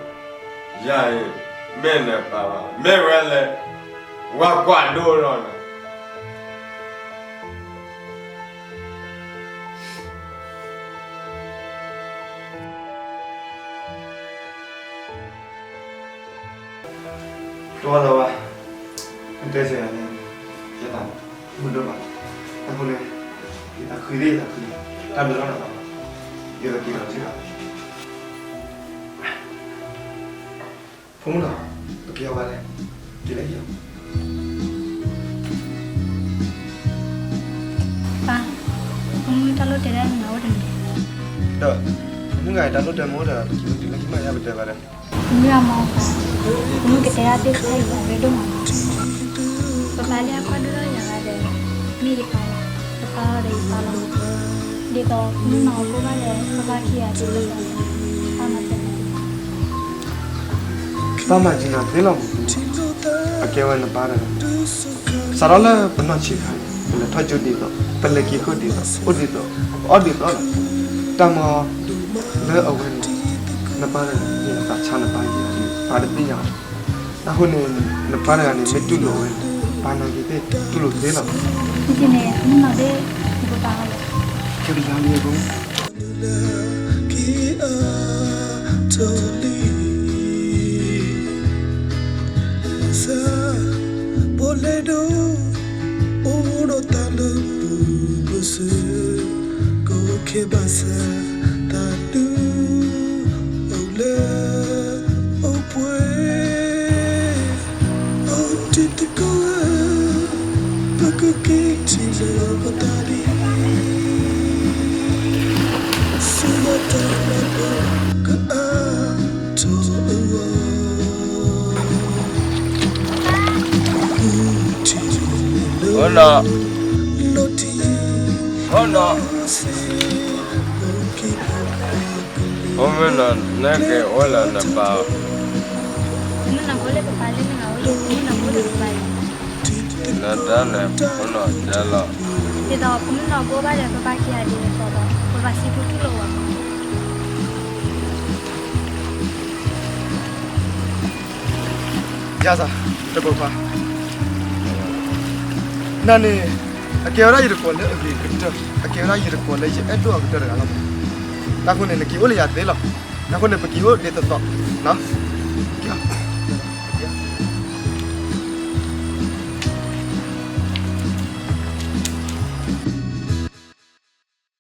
ယၤအံၤ, မ့ၢ်နပၢ်ဘၣ်, မ့ၢ်ဝဲလဲၣ်, ဝၤကွၢ်ဒိၣ်ထီၣ်နၤ တဝီလၢၤဝဲ, နတဲစ့ၢ်န့ၣ်, ယသးမုာ်ဒိၣ်မး, အဃိန့ၣ်, ယသးခုသ့ၣ်ယသးခု, တၢ်ဘျုးလီၤနၤ, ယသးက့ၤလီၤစ့ၢ်ကီး, ဖိမုၣ်နီၤ, ပက့ၤအီၤဘၣ်လဲၣ်, က့ၤလၢဟံၣ်လီၤ. ပၢ်, ဖိမုၣ်တၢ်လိၣ်တဲဒၣ်မ့ၢ်အိၣ်တမံၤ, ဒီး, ဖိမုၣ်ဂၤအံၤတၢ်လိၣ်တဲမ့ၢ်အိၣ်ဒီး ပက့ၤဝဲတုၤလၢဟံၣ်မး ယဟဲပတဲဘၣ်ဒီး, မ့ၢ်အမ့ၢ်ပၢ်, ဖိမုၣ်ကတဲဒၣ်သ့ၣ်တဖၣ်အံၤ အရ့ဒိၣ်မးလီၤ. ပပၢ်လၢအကွၢ်ဒိၣ်ထီၣ်ယၤဂၤဒီး, မ့ၢ်ယပၢ်လီၤ, ယပၢ်လီၤဒီးယပၢ်လီၤ, ဒ်သိးမုၢ်နီၤဖိဘၣ်ဒီး ပၢ်ဘၣ်ခံဂၤဒ်သိး, ပၢ်မၤစၢၤနၤသ့လီၤ, ပၢ်မၤစၢၤနၤသ့လီၤမး, အကဲဝဲနပၢ်ဒီး စးထီၣ်လၢပနီၢ်ဆံးခါန့ၣ် ပလဲၤထီၣ်ကၠိဒ်သိး, ပလဲၤက့ၤဃုာ်ဒ်သိး, အိၣ်ဒ်သိး, ပအီၣ်ဒ်သိးလီၤ. တၢ်မၤလၢအဝဲန့ၣ် နပၢ်တဂၤန့ၣ်နသးဆါနပၢ်ယံၤဒ် ပၢ်တသ့ၣ်ညါဘၣ်. အဃိန့ၣ် နပၢ်တဂၤန့ၣ် မ့ၢ်တူၢ်လိာ်ဝဲန့ၣ် ပၢ်နာ်က့ၤသ့ၣ်တူၢ်လိာ်သ့လီၤ. န့ၣ် မုၢ်နီၢ်ဒ့ၣ် ပကပာ်အီၤလီၤ. ကဲပယါလံအဘိ ကဲအါထီၣ်လံ သး ပီၣ်လဲၣ်ဒိၣ် အိၣ်ဒီးတၢ်လၢပူၤပစၢၤ ကအိၣ်ခဲဘၣ်ဆၣ် တၢ်ဒုးအိၣ်လၢ အိၣ်ပှဲၤ အိၣ်တံၤသကိးဧၢ ပကက့ၤထံၣ်လၢပတၢ်ဒ် စူၢ်ဘၣ်တၢ်နၢ်ပၢၢ်ကအါထီၣ်အဂီၢ် ဃုထံၣ်လၢ အိၣ်နီၤ လီၤတံၢ် အိၣ်နီၤ စ့ အိၣ်က့ၤ အိၣ်မုၢ်နီၤ နက့ၤအိၣ်လၢနပၢ် မုၢ်နီၢ်ဘိလၢပပၢ်လၢနဂၤအိၣ်လံ မုၢ်နီၢ်ဘိဒီးပပၢ်အံၤ နတၢ်န့ၣ် မုၢ်နီၢ်တဲလီၤ ဒ်သိးပမုၢ်နီၢ်ဘိဘၣ်ဒီး ပဘၣ်က့ၤအီၤဒ်သိးဒီး ပဘၣ်စံးထီၣ်ထူလီၤဝဲ ယၤစၢ် တကိးခွါ နၤန့ၣ် အကဲဝဲဒၣ်ယတကိးလၢအဂ့ၤကတၢၢ် အကဲဝဲဒၣ်ယတကိးလၢယအဲၣ်ဒိၣ်အကတၢၢ်တဂၤလီၤ. အဃိန့ၣ် နက့ၤအိၣ်လၢယၤသ့လီၤ. အဃိန့ၣ် ပက့ၤအိၣ်ဒ်သိးသိးနီၤ